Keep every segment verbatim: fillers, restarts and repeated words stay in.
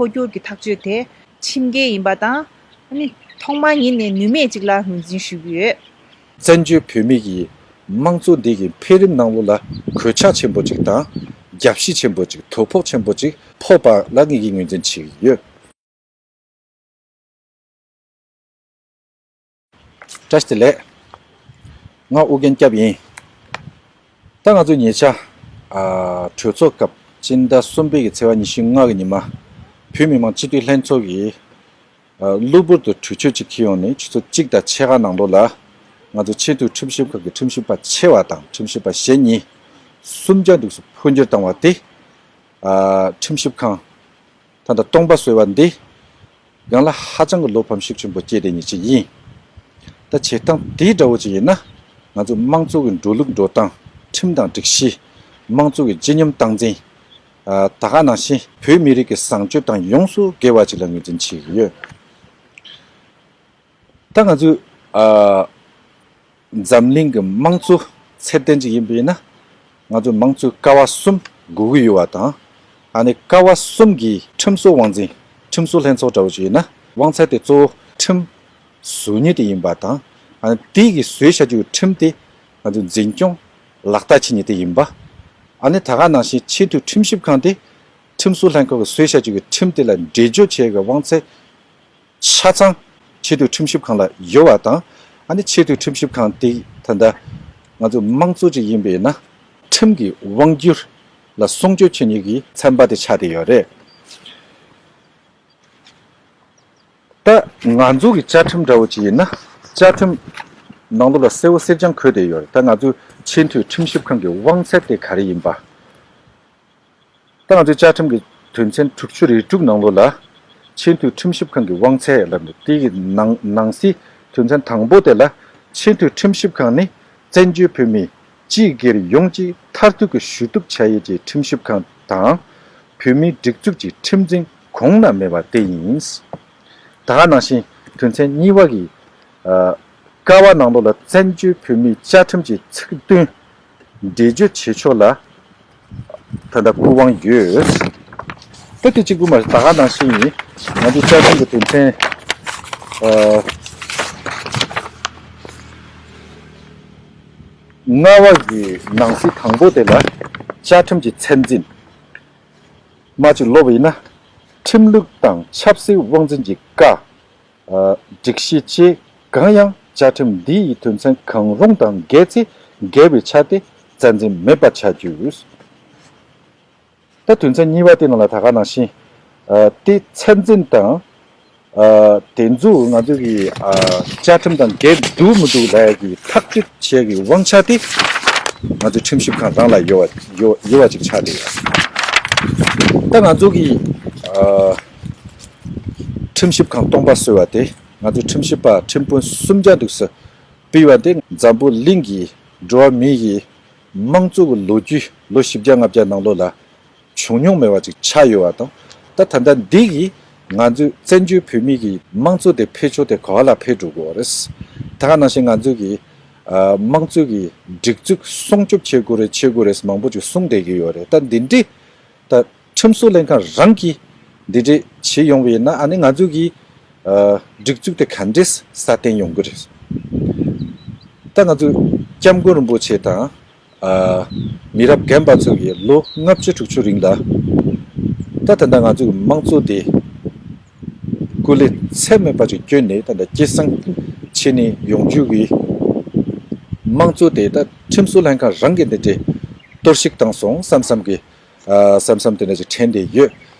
འཕོ་འགྱུར་གྱི་ཐག་གཅོད་དེ་ཁྲིམས་འགལ་ཡིན་པ་དང་། ཨ་ནི་ཐོག་མ་ཉིད་ནས་ནུས་མེད་ཅིག་ལ་ངོས་འཛིན་ཞུ་གི་ཡོད། བཙན་བྱོལ་བོད་མི་གི་དམངས་གཙོ་འདི་གི་འཕེལ་རིམ་ནང་ལོགས་ལ་གོད་ཆག་ཆེན་པོ་ཅིག་དང་། རྒྱབ་གཞི་ཆེན་པོ་ཅིག་དོ་ཕོག་ཆེན་པོ་ཅིག་ཕོག་པ་ལ་ངེད་ཀྱིས་ངོས་འཛིན་བྱེད་ཀྱི་ཡོད། བཀྲ་ཤིས་བདེ་ལེགས། ང་ཨུ་རྒྱན་སྐྱབས་ཡིན། ད་ང་ཚོ་ཉེ་ཆར། ཨ། གྲོས་ཚོགས་སྐབས་སྤྱི་ཟླ་གསུམ་པའི་གི་ཚེས་པ་ཉི་ཤུ་ལྔ་གི་ཉི་མ། བོད་མི་མང་སྤྱི་འཐུས་ལྷན་ཚོགས་ཀྱིས། ཨ། གློ་བུར་དུ་གྲོས་ཆོད་ཅིག་འཁྱེར་ཡོང་ནས་ཆུ་ཚོད་གཅིག་དང་ཕྱེད་ཀ་ནང་ལོགས་ལ། ང་ཚོ་ཆེས་མཐོའི་ཁྲིམས་ཞིབ་ཁང་གི་ཁྲིམས་ཞིབ་པ་ཆེ་བ་དང་ཁྲིམས་ཞིབ་པ་གཞན་གཉིས། གསུམ་ཆ་འདུག་སེ་འཕོ་འགྱུར་བཏང་བ་དེ། ཨ། ཁྲིམས་ཞིབ་ཁང་། ད་ལྟ་སྟོང་པ་བཟོས་པ་འདི། སྒང་ལ་ཧ་ཅང་གི་བློ་ཕམ་ཤུགས་ཆེན་པོ་སྐྱེས་བསྡད་མཁན་ཅིག་ཡིན། ད་བྱེད་སྟངས་དེ་འདྲ་བོ་ཅིག་ཡིན་ན། ང་ཚོ་དམངས་གཙོ་གི་འགྲོ་ལུགས་འགྲོ་སྟངས། ཁྲིམས་དང་སྒྲིག་གཞི། དམངས་གཙོ་གི་སྤྱི་སྙོམས་སྟངས་འཛིན། ཨ། ད་ག་ནང་བཞིན་བོད་མི་རིགས་ཀྱི་བཟང་སྤྱོད་དང་ཡོངས་སུ་འགལ་བ་ཅིག་ལ་ངོས་འཛིན་བྱེད་ཀྱི་ཡོད། ད་ང་ཚོས། ཨ། འཛམ་གླིང་གི་དམངས་གཙོ་ཚད་ལྡན་ཅིག་ཡིན་པ་ཡིན་ན། ང་ཚོ་དམངས་གཙོའི་ཀ་བ་གསུམ་དགོས་ཀྱི་ཡོད་པ་དང་། ཨ་ནི་ཀ་བ་གསུམ་གྱི་ཁྲིམས་བཟོ་དབང་འཛིན། ཁྲིམས་བཟོ་ལྷན་ཚོགས་འདྲ་བོ་ཅིག་ཡིན་ན། དབང་ཚད་དེ་གཙོ་བོ་ཁྲིམས་བཟོ་མཁན་དེ་ཡིན་པ་དང་། ཨ་ནི་དེ་གིས་བཟོས་བཞག་རྒྱུ་ཁྲིམས་དེ་ང་ཚོ་འཛིན་སྐྱོང་ལག་བསྟར་བྱེད་མཁན་དེ་ཡིན་པ། ཨ་ནི་ད་ག་ནང་བཞིན་ཆེས་མཐོའི་ཁྲིམས་ཞིབ་ཁང་དེ་ཁྲིམས་བཟོ་ལྷན་ཁང་གིས་བཟོས་བཞག་རྒྱུ་ཁྲིམས་དེ་ལ་འགྲེལ་བརྗོད་བྱེད་ཀྱི་དབང་ཚད། ཆ་ཚང་ཆེས་མཐོའི་ཁྲིམས་ཞིབ་ཁང་ལ་ཡོད་པ་དང་། ཨ་ནི་ཆེས་མཐོའི་ཁྲིམས་ཞིབ་ཁང་དེ་ད་ལྟ་ང་ཚོ་དམངས་གཙོ་ཅིག་ཡིན་པས་ན། ཁྲིམས་ཀྱི་དབང་སྒྱུར་ལ་སྲུང་སྐྱོབ་བྱེད་མཁན་གྱི་ཚན་པ་དེ་ཆགས་བསྡད་ཡོད་རེད། ད་ང་ཚོ་གི་བཅའ་ཁྲིམས་འདྲ་བོ་ཅིག་ཡིན་ན། བཅའ་ཁྲིམས་ནང་ལོགས་ལ་གསལ་བོ་གསལ་རྐྱང་འཁོད་བསྡད་ཡོད་རེད། ད་ང་ཚོའི་ཆེས་མཐོའི་ཁྲིམས་ཞིབ་ཁང་གི་དབང་ཚད་དེ་ག་རེ་ཡིན་པ། ད་ང་ཚོའི་བཅའ་ཁྲིམས་ཀྱི་དོན་ཚན་དྲུག་ཅུ་རེ་དྲུག་ནང་ལོགས་ལ། ཆེས་མཐོའི་ཁྲིམས་ཞིབ་ཁང་གི་དབང་ཚད་ལབ་ནས། དེ་གི་ནང་ནང་གསེས་དོན་ཚན་དང་པོ་དེ་ལ། ཆེས་མཐོའི་ཁྲིམས་ཞིབ་ཁང་ནི་བཙན་བྱོལ་བོད་མིའི་སྤྱི་སྒེར་ཡོངས་ཀྱི་མཐར་ཐུག་གི་ཞུ་གཏུག་བྱ་ཡུལ་གྱི་ཁྲིམས་ཞིབ་ཁང་དང་། བོད་མིའི་སྒྲིག་འཛུགས་ཀྱི་ཁྲིམས་འཛིན་གོང་ན་མེད་པ་དེ་ཡིན། ད་ག་ནང་བཞིན་དོན་ཚན་གཉིས་པ་གི། ཨ། ཀ་བ་ནང་ལོགས་ལ་བཙན་བྱོལ་བོད་མིའི་བཅའ་ཁྲིམས་ཀྱི་ཚིག་དོན་འགྲེལ་བརྗོད་བྱེད་ཕྱོགས་ལ་ད་ལྟ་སྐུ་དབང་ཡོད། ད་དེ་གཅིག་པུ་མ་རེད། ད་ག་ནང་བཞིན་ཡིན། ང་ཚོའི་བཅའ་ཁྲིམས་ཀྱི་དོན་ཚན། ཨ། ལྔ་པ་གི་ནང་གསེས་དང་པོ་དེ་ལ། བཅའ་ཁྲིམས་ཀྱི་ཚད་འཛིན། མ་གཅིག་ཀློག་པ་ཡིན་ན། ཁྲིམས་ལུགས་དང་ཆབ་སྲིད་དབང་འཛིན་གྱི་བཀའ། ཨ། སྒྲིག་གཞི་བཅས་གང་ཡང་བཅའ་ཁྲིམས་འདི་ཡི་དོན་ཚན་གང་རུང་དང་འགལ་ཚེ། འགལ་བའི་ཆ་དེ་རྩ་འཛིན་མེད་པར་བྱ་རྒྱུ། ད་དོན་ཚན་གཉིས་པ་དེ་ནང་ལ་ད་ག་ནང་བཞིན། ཨ། དེ་ཚད་འཛིན་དང་། ཨ། དེ་ཚོ་ང་ཚོ་གི། ཨ། བཅའ་ཁྲིམས་དང་འགལ་འདུག་མི་འདུག་ལབ་ཡ་གི་ཐག་གཅོད་བྱེད་ཡ་གི་དབང་ཆ་དེ་ང་ཚོའི་ཁྲིམས་ཞིབ་ཁང་རང་ལ་ཡོད་པ་ཡོད་ཡོད་པ་ཅིག་ཆགས་བསྡད་ཡོད། ད་ང་ཚོ་གི། ཨ། ཁྲིམས་ཞིབ་ཁང་སྟོང་པ་བཟོས་པ་དེ། ང་ཚོའི་ཁྲིམས་ཞིབ་པ་ཁྲིམས་དཔོན་སུམ་བརྒྱ་འདུག་སེ་ཕུད་པ་དེ། འཛམ་བུ་གླིང་གི་འགྲོ་བ་མི་ཡི་དམངས་གཙོ་གི་ལོ་རྒྱུས་ལོ་བཞི་བརྒྱ་ལྔ་བརྒྱ་ནང་ལོགས་ལ་བྱུང་མྱོང་མེད་པ་ཅིག་ཆགས་ཡོད་པ་དང་། ད་ད་ལྟ་འདི་གིས་ང་ཚོའི་བཙན་བྱོལ་བོད་མི་གི་དམངས་གཙོ་དེ་འཕེལ་ཕྱོགས་དེ་ག་པར་ལ་འཕེལ་འགྲོ་གི་ཡོད་རེད། ད་ག་ནང་བཞིན་ང་ཚོ་གི། ཨ། དམངས་གཙོ་གི་སྒྲིག་འཛུགས་སྲུང་སྐྱོབ་བྱེད་དགོས་རེད། བྱེད་དགོས་རེད་ཟེར་མང་པོ་ཅིག་གསུངས་བསྡད་ཀྱི་ཡོད་རེད། ད་འདི་འདྲའི། ད་ཁྲིམས་བཟོ་ལྷན་ཁང་རང་གིས་འདི་འདྲ་བྱེད་ཡོང་བ་ཡིན་ན། ཨ་ནི་ང་ཚོ་གི། ཨ། སྒྲིག་འཛུགས་དེ་ག་འདྲས་སྲ་བརྟན་ཡོང་གི་རེད། ད་ང་ཚོ་སྐྱབས་མགོན་རིན་པོ་ཆེ་དང་། ཨ། མི་རབས་རྒན་པ་ཚོ་གིས་ལོ་ལྔ་བཅུ་དྲུག་ཅུ་རིང་ལ། ད་ད་ལྟ་ང་ཚོ་གི་དམངས་གཙོ་དེ་སྐུ་ལས་ཚད་མེད་པ་ཅིག་བསྐྱོན་ནས། ད་ལྟ་སྐྱེད་སྲིང་བྱས་ནས་ཡོང་རྒྱུ་གི་དམངས་གཙོ་དེ། ད་ཁྲིམས་བཟོ་ལྷན་ཁང་རང་གིས་འདི་འདྲའི་གཏོར་བཤིག་བཏང་སོང་བསམ་བསམ་གི། ཨ། བསམ་བསམ་དེ་འདྲ་ཅིག་དྲན་བསྡད་ཡོད།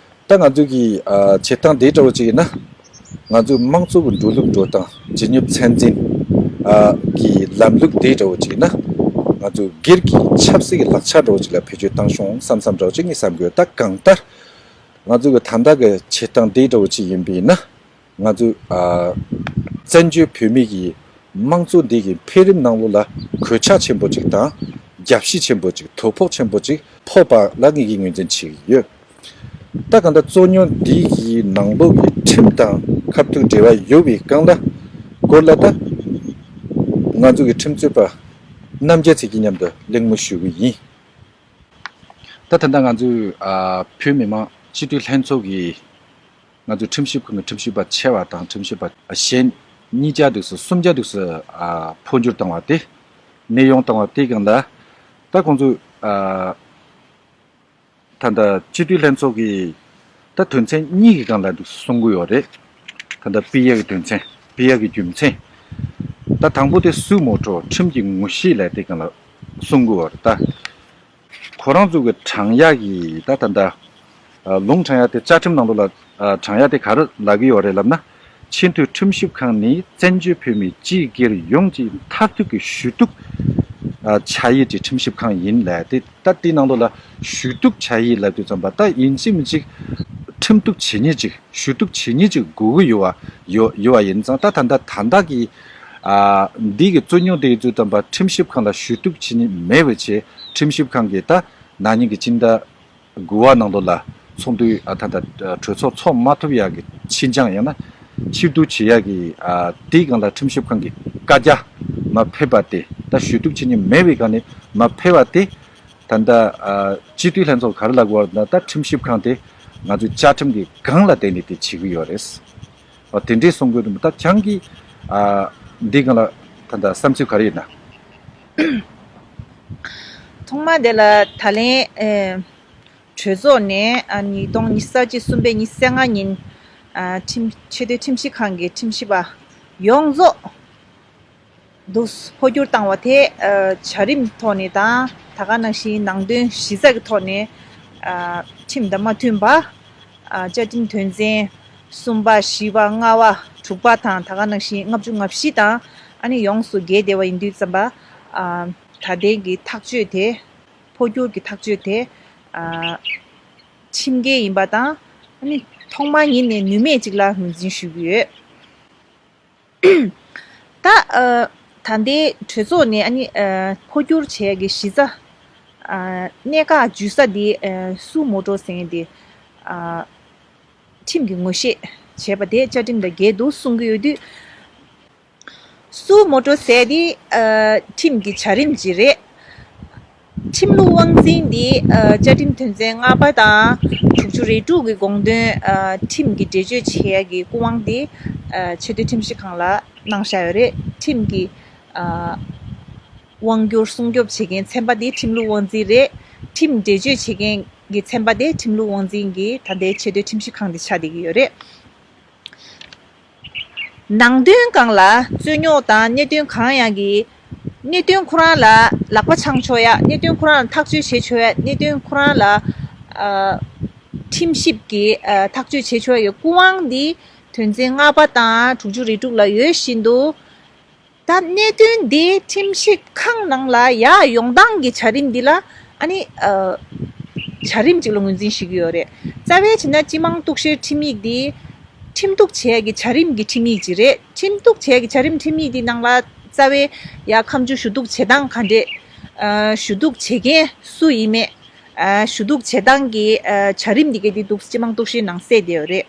ད་ང་ཚོ་གི། ཨ། བྱེད་སྟངས་དེ་འདྲ་བོ་ཅིག་ཡིན་ན། ང་ཚོའི་དམངས་གཙོ་གི་འགྲོ་ལུགས་འགྲོ་སྟངས། སྤྱི་སྙོམས་ཚད་འཛིན། ཨ། གི་ལམ་ལུགས་དེ་འདྲ་བོ་ཅིག་ཡིན་ན། ང་ཚོ་སྒེར་གྱི་ཆབ་སྲིད་ཀྱི་ལག་ཆ་འདྲ་བོ་ཅིག་ལ་བེད་སྤྱོད་བཏང་སོང་བསམ་བསམ་འདྲ་བོ་ཅིག་ངས་བསམ་གྱི་ཡོད། ད་གང་ལྟར་ང་ཚོ་གི་ད་ལྟ་གི་བྱེད་སྟངས་དེ་འདྲ་བོ་ཅིག་ཡིན་པ་ཡིན་ན། ང་ཚོ། ཨ། བཙན་བྱོལ་བོད་མི་གི་དམངས་གཙོ་འདི་གི་འཕེལ་རིམ་ནང་ལོགས་ལ་གོད་ཆག་ཆེན་པོ་ཅིག་དང་། རྒྱབ་གཞི་ཆེན་པོ་ཅིག་དོ་ཕོག་ཆེན་པོ་ཅིག་ཕོག་པ་ལ་ངེད་ཀྱིས་ངོས་འཛིན་བྱེད་ཀྱི་ཡོད། ད་གང་ལྟར་རྩོད་རྙོག་འདི་གི་ནང་ལོགས་ཀྱི་ཁྲིམས་དང་ཁ་ཐུག་འབྲེལ་བ་ཡོད་པའི་སྒང་ལ་སྐོར་ལ། ད་ང་ཚོ་གི་ཁྲིམས་རྩོད་པ་རྣམ་རྒྱལ་ཚེ་སྐྱིད་མཉམ་དུ་གླེང་མོལ་ཞུ་གི་ཡིན། ད་ད་ལྟ་ང་ཚོས། ཨ། བོད་མི་མང་སྤྱི་འཐུས་ལྷན་ཚོགས་ཀྱི་ ང་ཚོའི་ཁྲིམས་ཞིབ་ཁང་གི་ཁྲིམས་ཞིབ་པ་ཆེ་བ་དང་ཁྲིམས་ཞིབ་པ་གཞན་གཉིས་བརྒྱ་འདུག་སེ་གསུམ་བརྒྱ་འདུག་སེ་ཨ་འཕོ་འགྱུར་བཏང་བ་དེ། གནས་དབྱུང་བཏང་བ་དེ་སྒང་ལ་ད་ཁོང་ཚོས་ཨ་ད་ལྟ་སྤྱི་འཐུས་ལྷན་ཚོགས་ཀྱི་ད་དོན་ཚན་གཉིས་ཀྱི་སྒང་ལ་འདུག་སེ་གསུང་གི་ཡོད་རེད། ད་ལྟ་ཕུད་ཡག་གི་དོན་ཚན། ཕུད་ཡག་གི་རྒྱུ་མཚན། ད་དང་པོ་དེ་སུ་མོ་ཊོ་ཁྲིམས་ཀྱི་ངོ་ཤེས་ལབ་དེ་སྒང་ལ་གསུང་གི་ཡོད་རེད་ད། ཁོ་རང་ཚོ་གི་དྲང་ཡག་གི་ད་ད་ལྟ་ཨ་ལུང་དྲང་ཡག་དེ་བཅའ་ཁྲིམས་ནང་ལོགས་ལ་ཨ་དྲང་ཡག་དེ་ག་རེ་ལབ་ཀྱི་ཡོད་རེད་ལབ་ན། ཆེས་མཐོའི་ཁྲིམས་ཞིབ་ཁང་ནི་བཙན་བྱོལ་བོད་མིའི་སྤྱི་སྒེར་ཡོངས་ཀྱི་མཐར་ཐུག་གི་ཞུ་གཏུག་ཨ་བྱ་ཡུལ་གྱི་ཁྲིམས་ཞིབ་ཁང་ཡིན་ལབ་དེ། ད་དེའི་ནང་ལོགས་ལ་ཞུ་གཏུག་བྱ་ཡུལ་ལབ་དུས་ཙམ་པ་ད་ཡིན་གཅིག་མིན་གཅིག་ཁྲིམས་གཏུག་བྱེད་མཁན་ཅིག་ཞུ་གཏུག་བྱེད་མཁན་ཅིག་དགོས་ཀྱི་ཡོད་པ་ཡོད་ཡོད་པ་ཡིན་ཙང་། ད་ད་ལྟ་ད་ལྟ་གི་ཨ་འདི་གི་རྩོད་རྙོག་དེ་ཡི་ཚུལ་དམ་པ་ཁྲིམས་ཞིབ་ཁང་ལ་ཞུ་གཏུག་བྱེད་མཁན་མེད་པའི་ཆེད་ཁྲིམས་ཞིབ་ཁང་གིས་ད་ན་ནིང་གི་སྤྱི་ཟླ་དགུ་པ་ནང་ལོགས་ལ་ཚོགས་འདུ་ཨ་ད་ལྟ་གྲོས་ཚོགས་ཚོགས་མ་ཐུབ་ཡག་གི་ཕྱིར་འགྱངས་ཡང་ན་ཕྱིར་བསྡུ་བྱེད་ཡག་གི་ཨ་དེའི་སྒང་ལ་ཁྲིམས་ཞིབ་ཁང་གི་བཀའ་རྒྱ་མ་ཕེབས་པ་དེ། ད་ཞུ་གཏུག་བྱེད་མཁན་མེད་པའི་སྒང་ནས་མ་ཕེབས་པ་དེ། ད་ལྟ་ཨ་སྤྱི་འཐུས་ལྷན་ཚོགས་ག་རེ་ལབ་དགོས་པ་ན། ད་ཁྲིམས་ཞིབ་ཁང་དེ་ང་ཚོའི་བཅའ་ཁྲིམས་ཀྱི་སྒང་ལ་བརྟེན་ནས་དེ་བྱེད་ཀྱི་ཡོད་རེད། ཨ་དེ་འདྲའི་གསུང་དགོས་འདུག་ད་ཁྱེད་རང་གིས་ཨ་འདི་སྒང་ལ་ད་ལྟ་བསམ་ཚུལ་ག་རེ་ཡོད་ན། ཐོག་མ་དེ་ལ་ད་ལན་ཨེ་གྲོས་ཚོགས་ནས་ཨ་ཉིས་སྟོང་ཉི་ཤུ་རྩ་གཅིག་གསུམ་པའི་ཉི་ཤུ་རྩ་ལྔ་ཉིན་ཨ་ཁྲིམས་ཆེས་མཐོའི་ཁྲིམས་ཞིབ་ཁང་གི་ཁྲིམས་ཞིབ་པ་ཡོངས་རྫོགས་འདུག་སེ་འཕོ་འགྱུར་བཏང་བ་དེ་ཨ་བྱ་རིམ་ཐོག་ནས་དང་། ད་ག་ནང་བཞིན་ནང་དོན་གཞི་རྩ་གི་ཐོག་ནས་ཨ་ཁྲིམས་དང་མ་མཐུན་པ། ཨ་བཅའ་ཁྲིམས་དོན་ཚན་གསུམ་པ་བཞི་པ་ལྔ་པ་དྲུག་པ་དང་། ད་ག་ནང་བཞིན་ལྔ་བཅུ་ང་བཞི་དང་ཨ་ནི་ཡོངས་སུ་འགལ་བསྡད་པ་ཡིན་དུས་ཙམ་པ། ཨ་ད་ལྟའི་གི་ཐག་གཅོད་དེ་འཕོ་འགྱུར་གྱི་ཐག་གཅོད་དེ་ཨ་ཁྲིམས་འགལ་ཡིན་པ་དང་། ཨ་ནི་ཐོག་མ་ཉིད་ནས་ནུས་མེད་ཅིག་ལ་ངོས་འཛིན་ཞུ་གི་ཡོད། ད་ཨ་ད་ལྟའི་གྲོས་ཚོགས་ནས་ཨ་ནི་ཨ་འཕོ་འགྱུར་བྱེད་ཡག་གི་གཞི་རྩ་ཨ་གནད་འགག་འཇུ་ས་འདི་ཨ་སུ་མོ་ཊོ་ཟེར་མཁན་འདི་ཨ་ཁྲིམས་ཀྱི་ངོ་ཤེས་བྱས་པ་དེ་བཅའ་ཁྲིམས་དང་འགལ་འདུག་གསུང་གི་ཡོད་དུས། སུ་མོ་ཊོ་ཟེར་འདི་ཨ་ཁྲིམས་ཀྱི་བྱ་རིམ་ཅིག་རེད། ཁྲིམས་ལུགས་དབང་འཛིན་འདི་ཨ་བཅའ་ཁྲིམས་དོན་ཚན་ལྔ་པ་དང་དྲུག་ཅུ་རེ་དྲུག་གི་དགོངས་དོན་ཨ་ཁྲིམས་ཀྱི་འགྲེལ་བརྗོད་བྱེད་ཡ་གི་སྐུ་དབང་འདི་ཨ་ཆེས་མཐོའི་ཁྲིམས་ཞིབ་ཁང་ལ་གནང་བཞག་ཡོད་རེད། ཁྲིམས་ཀྱི་ཨ་དབང་སྒྱུར་སྲུང་སྐྱོབ་བྱེད་མཁན་ཚན་པ་འདི་ཁྲིམས་ལུགས་དབང་འཛིན་རེད། ཁྲིམས་འགྲེལ་བརྗོད་བྱེད་མཁན་གྱི་ཚན་པ་དེ་ཁྲིམས་ལུགས་དབང་འཛིན་གྱི་ད་ལྟའི་ཆེས་མཐོའི་ཁྲིམས་ཞིབ་ཁང་དེ་ཆགས་བསྡད་ཀྱི་ཡོད་རེད། ནང་དོན་སྒང་ལ་རྩོད་རྙོག་དང་གནད་དོན་གང་ཡང་གི་གནད་དོན་ཁོ་རང་ལ་ལག་པ་འཆང་ཆོག་ཡ། གནད་དོན་ཁོ་རང་ལ་ཐག་གཅོད་བྱེད་ཆོག་ཡ། གནད་དོན་ཁོ་རང་ལ་ཨ་ཁྲིམས་ཞིབ་ཀྱི་ཨ་ཐག་གཅོད་བྱེད་ཆོག་ཡ་གི་སྐུ་དབང་འདི་དོན་ཚན་ལྔ་པ་དང་དྲུག་ཅུ་རེ་དྲུག་ལ་ཡོད་བཞིན་དུ། ད་གནད་དོན་འདི་ཁྲིམས་ཞིབ་ཁང་ནང་ལ་ཡར་ཡོང་སྟངས་ཀྱི་བྱ་རིམ་འདི་ལ་ཨ་ནི་ཨ་བྱ་རིམ་ཅིག་ལ་ངོས་འཛིན་བྱེད་ཀྱི་ཡོད་རེད། རྩ་བའི་བྱས་ན་སྤྱི་དམངས་གཏུག་བཤེར་ཁྲིམས་ཡིག་འདི་ཁྲིམས་གཏུག་བྱེད་ཡ་གི་བྱ་རིམ་གྱི་ཁྲིམས་ཡིག་ཅིག་རེད། ཁྲིམས་གཏུག་བྱེད་ཡ་གི་བྱ་རིམ་ཁྲིམས་ཡིག་འདི་ནང་ལ་རྩ་བའི་ཡ་ཁ་མཆུ་ཞུ་གཏུག་བྱེད་སྟངས་ག་འདྲས། ཨ་ཞུ་གཏུག་བྱེད་མཁན་སུ་ཡིན་མེད། ཨ་ཞུ་གཏུག་བྱེད་སྟངས་ཀྱི་ཨ་བྱ་རིམ་འདི་གའི་འདི་འདུག་སྤྱི་དམངས་གཏུག་བཤེར་ནང་གསལ་བསྡད་ཡོད་རེད།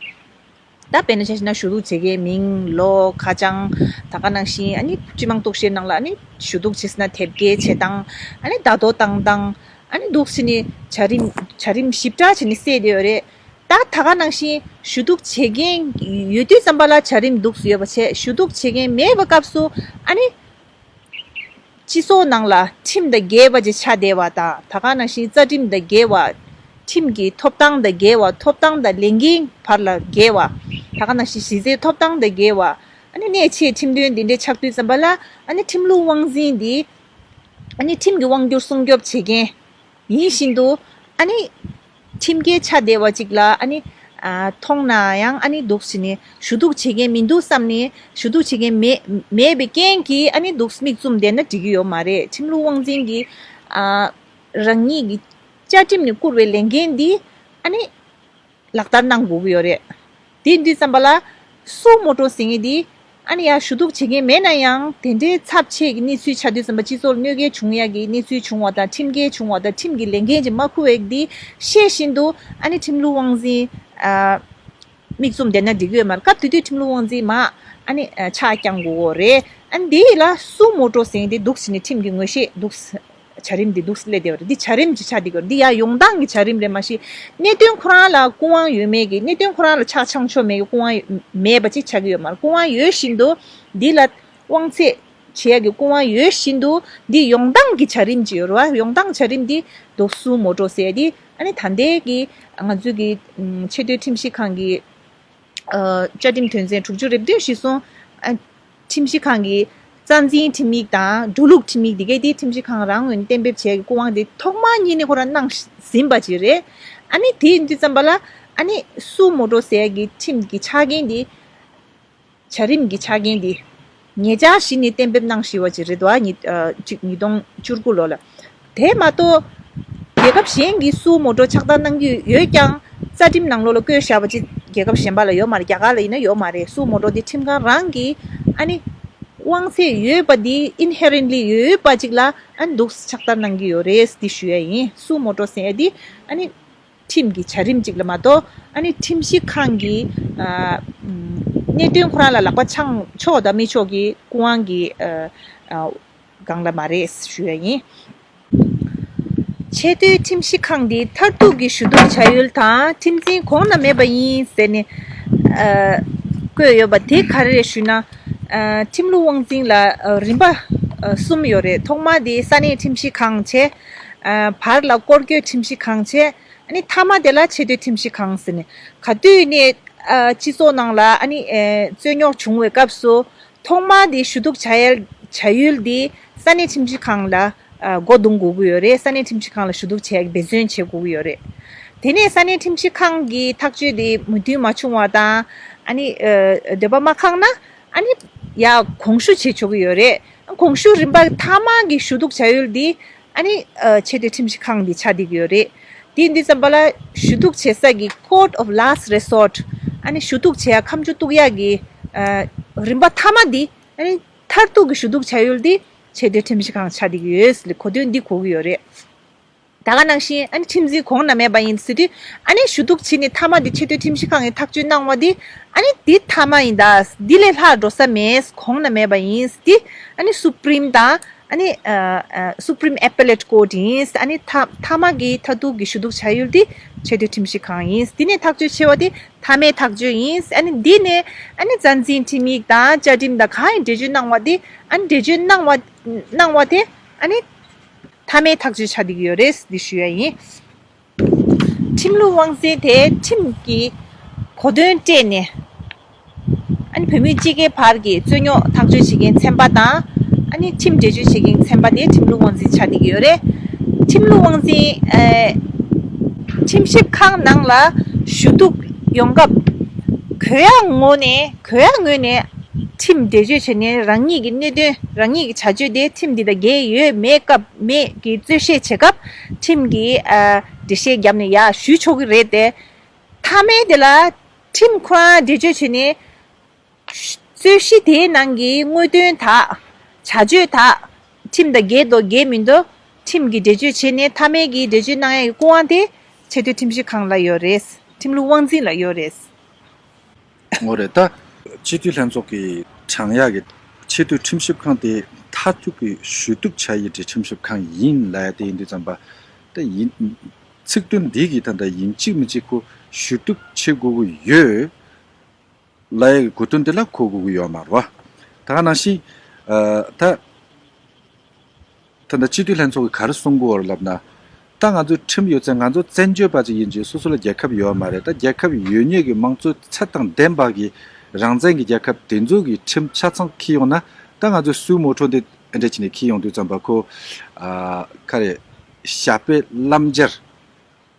ད་དཔེར་ན་ཆ་བཞག་ན་ཞུ་གཏུག་བྱེད་མཁན་མིང་ལོ་ཁ་བྱང་། ད་ག་ནང་བཞིན་ཨ་ནི་སྤྱི་དམངས་གཏུག་བཤེར་ནང་ལ་ཨ་ནི་ཞུ་གཏུག་བྱེད་ཟེར་ན་དེབ་སྐྱེལ་བྱེད་སྟངས། ཨ་ནི་བརྡ་ཐོ་བཏང་སྟངས། ཨ་ནི་འདུག་སེ་ནི་བྱ་རིམ་བྱ་རིམ་ཞིབ་ཕྲ་བྱས་ནས་གསལ་བསྡད་ཡོད་རེད། ད་ད་ག་ནང་བཞིན་ཞུ་གཏུག་བྱེད་མཁན་ཡོད་དུས་ཙམ་པ་ལ་བྱ་རིམ་འདུག་སེ་ཡོད་པ་བྱས། ཞུ་གཏུག་བྱེད་མཁན་མེད་པའི་སྐབས་སུ་ཨ་ནི། སྤྱི་ཚོགས་ནང་ལ་ཁྲིམས་དང་འགལ་བ་ཅིག་ཆགས་བསྡད་པ་དང་། ད་ག་ནང་བཞིན་རྩ་ཁྲིམས་དང་འགལ་བ། ཁྲིམས་ཀྱི་ཐོབ་ཐང་དང་འགལ་བ། ཐོབ་ཐང་དང་ལས་འགན་བར་ལ་འགལ་བ། ད་ག་ནང་བཞིན་གཞི་རྩའི་ཐོབ་ཐང་དང་འགལ་བ། ཨ་ནི་གནད་ཆེའི་ཁྲིམས་དོན་འདི་འདྲའི་ཆགས་དུས་ཙམ་པ་ལ་ཨ་ནི་ཁྲིམས་ལུགས་དབང་འཛིན་འདི་ཨ་ནི་ཁྲིམས་ཀྱི་དབང་སྒྱུར་སྲུང་སྐྱོབ་བྱེད་མཁན་ཡིན་བཞིན་དུ། ཨ་ནི་ཁྲིམས་འགལ་ཆགས་བསྡད་པ་ཅིག་ལ་ཨ་ནི་ཨ་མཐོང་ན་ཡང་། ཨ་ནི་འདུག་སེ་ནི་ཞུ་གཏུག་བྱེད་མཁན་མི་འདུག་བསམ་ནས། ཞུ་གཏུག་བྱེད་མཁན་མེད་མེད་པའི་རྐྱེན་གྱིས་ཨ་ནི་འདུག་སེ་མིག་བཙུམ་བསྡད་ན་འགྲིག་གི་ཡོད་མ་རེད། ཁྲིམས་ལུགས་དབང་འཛིན་གྱིས་ཨ་རང་ཉིད་ཀྱི་བཅའ་ཁྲིམས་ནས་བསྐུར་བའི་ལས་འགན་འདི་ཨ་ནི་ལག་བསྟར་གནང་དགོས་ཀྱི་ཡོད་རེད། དེ་ཡིན་དུས་ཙམ་པ་ལ་སུ་མོ་ཊོ་ཟེར་མཁན་འདི་ཨ་ནི་ཡང་ཞུ་གཏུག་བྱེད་མཁན་མེད་ན་ཡང་། དེ་འདྲའི་ཚབས་ཆེ་གི་གནས་ཚུལ་ཆགས་དུས་ཙམ་པ། སྤྱི་ཚོགས་ལ་གནོད་སྐྱེལ་བྱུང་ཡག་གི་གནས་ཚུལ་བྱུང་བ་དང་། ཁྲིམས་འགལ་བྱུང་བ་དང་། ཁྲིམས་ཀྱི་ལས་འགན་ཅིག་མ་འཁུར་བའི་འདི་ཤེས་བཞིན་དུ་ཨ་ནི་ཁྲིམས་ལུགས་དབང་འཛིན་ཨ་མིག་བཙུམ་བསྡད་ན་འགྲིག་གི་ཡོད་མ་རེད། སྐབས་དེ་དུས་ཁྲིམས་ལུགས་དབང་འཛིན་མར་ཨ་ནི་ཨ་ཕྱག་བརྐྱང་དགོས་ཀྱི་ཡོད་རེད། ཨ་ནི་འདི་ལ་སུ་མོ་ཊོ་ཟེར་མཁན་འདི་འདུག་སེ་ནི་ཁྲིམས་ཀྱི་ངོ་ཤེས་འདུག་སེ་ བྱ་རིམ་འདི་འདུག་སླེབས་བསྡད་པ་རེད། འདི་བྱ་རིམ་གྱི་ཆ་འདི་གོ་འདི་ཡ་ཡོང་སྟངས་ཀྱི་བྱ་རིམ་རེད། མ་གཞི་གནད་དོན་ཁོ་རང་ལ་སྐུ་དབང་ཡོད་མེད་ཀྱི་གནད་དོན་ཁོ་རང་ལ་ཆ་ཚང་ཆོག་མེད་ཀྱི་སྐུ་དབང་མེད་པ་ཅིག་ཆགས་ཀྱི་ཡོད་མ་རེད། སྐུ་དབང་ཡོད་བཞིན་དུ་འདི་ལ་དབང་ཚད་བྱེད་ཡ་གི་སྐུ་དབང་ཡོད་བཞིན་དུ་འདི་ཡོང་སྟངས་ཀྱི་བྱ་རིམ་ཅིག་ཡོད་རེད་བ། ཡོང་སྟངས་བྱ་རིམ་འདི་འདུག་སུ་མོ་ཊོ་ཟེར་ཡ་འདི་ཨ་ནི་ད་ལྟའི་གི་ང་ཚོའི་གི་ཆེས་མཐོའི་ཁྲིམས་ཞིབ་ཁང་གི་ཨ་བཅའ་ཁྲིམས་དོན་ཚན་དྲུག་ཅུ་རེ་བདུན་གཞིར་བཟུང་ཨ་ཁྲིམས་ཞིབ་ཁང་གི་རྩ་འཛིན་ཁྲིམས་ཡིག་དང་འགྲོ་ལུགས་ཁྲིམས་ཡིག་འདི་གའི་དེ་ཁྲིམས་ཞིབ་ཁང་རང་ངོས་ནས་གཏན་འབེབས་བྱས་ཀྱི་སྐུ་དབང་དེ་ཐོག་མར་ཉིད་ནས་ཁོ་རང་གནང་ཟིན་པ་ཅིག་རེད། ཨ་ནི་དེ་ཡིན་དུས་ཙམ་པ་ལ་ཨ་ནི་སུ་མོ་ཊོ་ཟེར་ཡ་གི་ཁྲིམས་ཀྱི་ཆ་རྐྱེན་དེ་བྱ་རིམ་གྱི་ཆ་རྐྱེན་དེ་ཉེ་ཆར་གཞི་ནས་གཏན་འབེབས་གནང་བཞིན་པ་ཅིག་རེད་འདུག་ཉིས་ཨ་གཅིག་ཉིས་སྟོང་བཅུ་དགུ་ལོ་ལ། དེ་མ་གཏོགས་རྒྱལ་ཁབ་གཞན་གྱིས་སུ་མོ་ཊོ་ཕྱག་བསྟར་གནང་གི་ཡོད་ཀྱང་རྩ་ཁྲིམས་ནང་ལོགས་ལ་བཀོད་བཞག་པ་ཅིག་རྒྱལ་ཁབ་གཞན་པ་ལ་ཡོད་མ་རེད། རྒྱ་གར་ལ་ཡིན་ན་ཡོད་མ་རེད། སུ་མོ་ཊོ་དེ་ཁྲིམས་ཁང་རང་གིས་ཨ་ནི་དབང་ཚད་ཡོད་པ་འདི་inherently་ཡོད་པ་ཅིག་ལ་ཨ་ནི་འདུག་ཕྱག་བསྟར་གནང་གི་ཡོད་རེད་འདི་ཞུ་ཡ་ཡིན། སུ་མོ་ཊོ་ཟེར་ཡ་འདི་ཨ་ནི་ཁྲིམས་ཀྱི་བྱ་རིམ་ཅིག་ལ་མ་གཏོགས་ཨ་ནི་ཁྲིམས་ཞིབ་ཁང་གི་ཨ་གནད་དོན་ཁོ་རང་ལ་ལག་པ་འཆང་ཆོག་དང་མི་ཆོག་གི་སྐུ་དབང་གི་ཨ་ཨ་སྒང་ལ་མ་རེད་ཞུ་ཡ་ཡིན། ཆེས་མཐོའི་ཁྲིམས་ཞིབ་ཁང་འདི་མཐར་ཐུག་གི་ཞུ་གཏུག་བྱ་ཡུལ་དང་ཁྲིམས་འཛིན་གོང་ན་མེད་པ་ཡིན་ཟེར་ནས་ཨ་བཀོད་ཡོད་པ་དེ་ག་རེ་རེད་ཞུས་ན། ཨ་ཁྲིམས་ལུགས་དབང་འཛིན་ལ་ཨ་རིམ་པ་ཨ་གསུམ་ཡོད་རེད། ཐོག་མ་དེ་ས་གནས་ཁྲིམས་ཞིབ་ཁང་བྱས། ཨ་བར་ལ་སྐོར་སྐྱོད་ཁྲིམས་ཞིབ་ཁང་བྱས། ཨ་ནི་མཐའ་མ་དེ་ལ་ཆེས་མཐོའི་ཁྲིམས་ཞིབ་ཁང་ཟེར་ནས་ག་དུས་ནས་ཨ་སྤྱི་ཚོགས་ནང་ལ་ཨ་ནི་ཨ་རྩོད་རྙོག་བྱུང་བའི་སྐབས་སུ་ཐོག་མ་དེ་ཞུ་གཏུག་བྱ་ཡུལ་བྱ་ཡུལ་དེ་ས་གནས་ཁྲིམས་ཞིབ་ཁང་ལ་ཨ་སྒོ་རྡུང་དགོས་ཀྱི་ཡོད་རེད། ས་གནས་ཁྲིམས་ཞིབ་ཁང་ལ་ཞུ་གཏུག་བྱས་འབད་བརྩོན་བྱེད་དགོས་ཀྱི་ཡོད་རེད། དེ་ནས་ས་གནས་ཁྲིམས་ཞིབ་ཁང་གི་ཐག་གཅོད་དེ་མོས་མཐུན་མ་བྱུང་བ་དང་ཨ་ནི་ཨ་འདོད་པ་མ་ཁེངས་ན་ཨ་ནི་ཡ་གོང་ཞུ་བྱེད་ཆོག་གི་ཡོད་རེད། གོང་ཞུ་རིམ་པ་མཐའ་མ་གི་ཞུ་གཏུག་བྱ་ཡུལ་འདི་ཨ་ནི་ཨ་ཆེས་མཐོའི་ཁྲིམས་ཞིབ་ཁང་འདི་ཆགས་བསྡད་ཀྱི་ཡོད་རེད། དེ་ཡིན་དུས་ཙམ་པ་ལ་ཞུ་གཏུག་བྱེད་ས་གི་court of last resort ཨ་ནི་ཞུ་གཏུག་བྱེད་ཡ་ཁ་མཆུ་གཏུག་ཡ་གི་ཨ་རིམ་པ་མཐའ་མ་འདི་ཨ་ནི་མཐར་ཐུག་གི་ཞུ་གཏུག་བྱ་ཡུལ་འདི་ཆེས་མཐོའི་ཁྲིམས་ཞིབ་ཁང་ཆགས་བསྡད་ཀྱི་ཡོད་ཟེར་གོ་དོན་འདི་གོ་གི་ཡོད་རེད། ད་ག་ནང་བཞིན་ཨ་ནི་ཁྲིམས་འཛིན་གོང་ན་མེད་པ་ཡིན་ཟེར་དུས་ཨ་ནི་ཞུ་གཏུག་བྱས་ནས་མཐའ་མ་འདི་ཆེས་མཐོའི་ཁྲིམས་ཞིབ་ཁང་གིས་ཐག་གཅོད་གནང་བ་འདི་ཨ་ནི་འདི་མཐའ་མ་ཡིན་ད། འདི་ལས་ལྷག་འགྲོ་ས་མེད། གོང་ན་མེད་པ་ཡིན་འདི་ཨ་ནི་Supreme དང་ཨ་ནི་ཨ་ཨ་Supreme Appellate Court ཡིན། ཨ་ནི་མཐའ་མཐའ་མ་གི་མཐར་ཐུག་གི་ཞུ་གཏུག་བྱ་ཡུལ་འདི་ཆེས་མཐོའི་ཁྲིམས་ཞིབ་ཁང་ཡིན། འདི་ནས་ཐག་གཅོད་བྱས་པ་འདི་མཐའ་མའི་ཐག་གཅོད་ཡིན། ཨ་ནི་འདི་ནས་ཨ་ནི་རྩ་འཛིན་ཁྲིམས་ཡིག་དང་བཅའ་ཁྲིམས་དང་གང་ཡིན་འགྲེལ་བརྗོད་གནང་བ་འདི་ཨ་ནི་འགྲེལ་བརྗོད་གནང་བ་གནང་བ་དེ་ཨ་ནི། མཐའ་མའི་ཐག་གཅོད་ཆགས་བསྡད་ཀྱི་ཡོད་རེད་འདི་ཞུ་ཡ་ཡིན། ཁྲིམས་ལུགས་དབང་འཛིན་དེ་ཁྲིམས་ཀྱི་གོ་དོན་སྤྲད་ནས་ཨ་ནི་བོད་མི་སྤྱི་སྒེར་བར་གྱི་རྩོད་རྙོག་ཐག་གཅོད་བྱེད་མཁན་ཚན་པ་དང་ཨ་ནི་ཁྲིམས་འགྲེལ་བརྗོད་བྱེད་མཁན་ཚན་པ་དེ་ཁྲིམས་ལུགས་དབང་འཛིན་ཆགས་བསྡད་ཀྱི་ཡོད་རེད། ཁྲིམས་ལུགས་དབང་འཛིན་ཨ་ཁྲིམས་ཞིབ་ཁང་ནང་ལ་ཞུ་གཏུག་ཡོང་སྐབས་གུ་ཡངས་ངོས་ནས་གུ་ཡངས་ངོས་ནས་ཁྲིམས་འགྲེལ་བརྗོད་བྱས་ནས་རང་ཉིད་ཀྱི་གནད་དོན་རང་ཉིད་ཀྱི་བྱ་སྤྱོད་དེ་ཁྲིམས་འདི་དང་འགལ་ཡོད་མེད་སྐབས་མེད་ཀྱི་རྩོད་བཤད་བྱེད་སྐབས་ཁྲིམས་ཀྱི་ཨ་འགྲེལ་བཤད་བརྒྱབ་ནས་ཡར་ཞུ་ཆོག་གི་རེད་དེ། མཐའ་མའི་དེ་ལ་ཁྲིམས་ཁོ་རང་འགྲེལ་བརྗོད་བྱས་ནས་རྩོད་གཞི་དེའི་ནང་གི་དངོས་དོན་དག་བྱ་སྤྱོད་དག་ཁྲིམས་དང་འགལ་འདུག་འགལ་མི་འདུག་ཁྲིམས་ཀྱི་འགྲེལ་བརྗོད་བྱས་ནས་མཐའ་མའི་གི་འགྲེལ་བརྗོད་གནང་ཡ་གི་སྐུ་དབང་དེ་ཆེས་མཐོའི་ཁྲིམས་ཞིབ་ཁང་ལ་ཡོད་རེད། ཁྲིམས་ལུགས་དབང་འཛིན་ལ་ཡོད་རེད། འོ་རེད་ད། སྤྱི་འཐུས་ལྷན་ཚོགས་ཀྱི་དྲང་ཡག་གི་ཆེས་མཐོའི་ཁྲིམས་ཞིབ་ཁང་དེ་མཐར་ཐུག་གི་ཞུ་གཏུག་བྱ་ཡུལ་གྱི་ཁྲིམས་ཞིབ་ཁང་ཡིན་ལབ་ཡ་དེ་ཡིན་དུས་ཙམ་པ། ད་ཡིན། ཚིག་དོན་འདི་གི་ད་ལྟ་ཡིན་གཅིག་མིན་གཅིག་ཁོ་ཞུ་གཏུག་བྱེད་དགོས་ཀྱི་ཡོད་ལབ་ཡ་གི་གོ་དོན་དེ་ལ་གོ་དགོས་ཀྱི་ཡོད་མ་རེད་བ། ད་ག་ནང་བཞིན། ཨ་ད། ད་ལྟ་སྤྱི་འཐུས་ལྷན་ཚོགས་ཀྱིས་ག་རེ་གསུང་གི་ཡོད་རེད་ལབ་ན། ད་ང་ཚོའི་ཁྲིམས་ཡོད་ཚད་ང་ཚོ་བཙན་བྱོལ་པ་ཅིག་ཡིན་ཙང་སོ་སོ་ལ་རྒྱལ་ཁབ་ཡོད་མ་རེད། ད་རྒྱལ་ཁབ་ཡོད་མཁན་གྱི་དམངས་གཙོའི་ཚད་དང་ལྡན་པ་གི་རང་བཙན་གྱི་རྒྱལ་ཁབ་དེ་ཚོ་གི་ཁྲིམས་ཆ་ཚང་འཁྱེར་ཡོང་ན། ད་ང་ཚོའི་སུའུ་མོ་ཊོ་འདི་འདྲ་བྱས་ནས་འཁྱེར་ཡོང་དུས་ཙམ་པ་ཁོ། ཨ་ག་རེ། ཞྭ་དཔེ་ལམ་སྦྱར།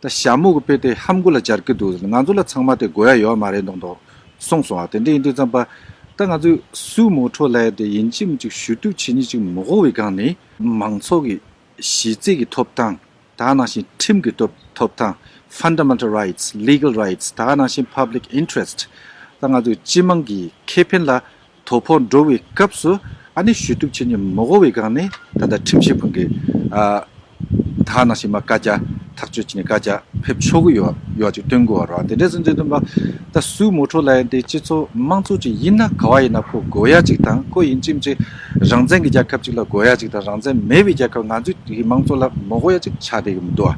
ད་ཞྭ་མོ་གི་དཔེ་དེ་ཧམ་གོ་ལ་སྦྱར་གི་འདུག་ང་ཚོ་ལ་ཚང་མ་དེ་དགོས་ཡ་ཡོད་མ་རེད་མདོག་མདོག་གསུངས་སོང་ཨ། དེ་འདྲ་ཡིན་དུས་ཙམ་པ། ད་ང་ཚོས་སུའུ་མོ་ཊོ་ལབ་ཡ་དེ་ཡིན་གཅིག་མིན་གཅིག་ཞུ་གཏུག་བྱེད་མཁན་ཅིག་མི་དགོས་པའི་སྒང་ནས་མང་ཚོགས་ཀྱི་གཞི་རྩའི་གི་ཐོབ་ཐང་། ད་ག་ནང་བཞིན་ཁྲིམས་ཀྱི་ཐོབ་ཐོབ་ཐང་། Fundamental Rights, Legal Rights། ད་ག་ནང་བཞིན་Public Interest། ད་ང་ཚོའི་སྤྱི་དམངས་ཀྱི་ཁེ་ཕན་ལ་དོ་ཕོག་འགྲོ་བའི་སྐབས་སུ་ཨ་ནི་ཞུ་གཏུག་བྱེད་མཁན་མི་དགོས་པའི་སྒང་ནས་ད་ལྟ་ཁྲིམས་ཞིབ་ཁང་གི་ཨ་ད་ག་ནང་བཞིན་མ་བཀའ་རྒྱ་ ཐག་གཅོད་བྱས་ནས་བཀའ་རྒྱ་ཕེབས་ཆོག་གི་ཡོད་ཡོད་ཅིག་སྟོན་དགོས་པ་རེད་བ། དེ་འདྲ་སོང་དུས་ཙམ་པ་ད་སུའི་ངོ་སྤྲོད་ལ་ཡང་དེ་སྤྱི་ཚོགས་དམངས་གཙོ་ཅིག་ཡིན་ན་ག་བ་ཡིན་ན་ཁོ་དགོས་ཡ་ཅིག་དང་ཁོ་ཡིན་གཅིག་མིན་གཅིག་རང་བཙན་གྱི་རྒྱལ་ཁབ་ཅིག་ལ་དགོས་ཡ་ཅིག་དང་རང་བཙན་མེད་པའི་རྒྱལ་ཁབ་ང་ཚོའི་དེའི་དམངས་གཙོ་ལ་མི་དགོས་ཡ་ཅིག་ཆགས་བསྡད་ཀྱི་མི་འདུག་ཨ།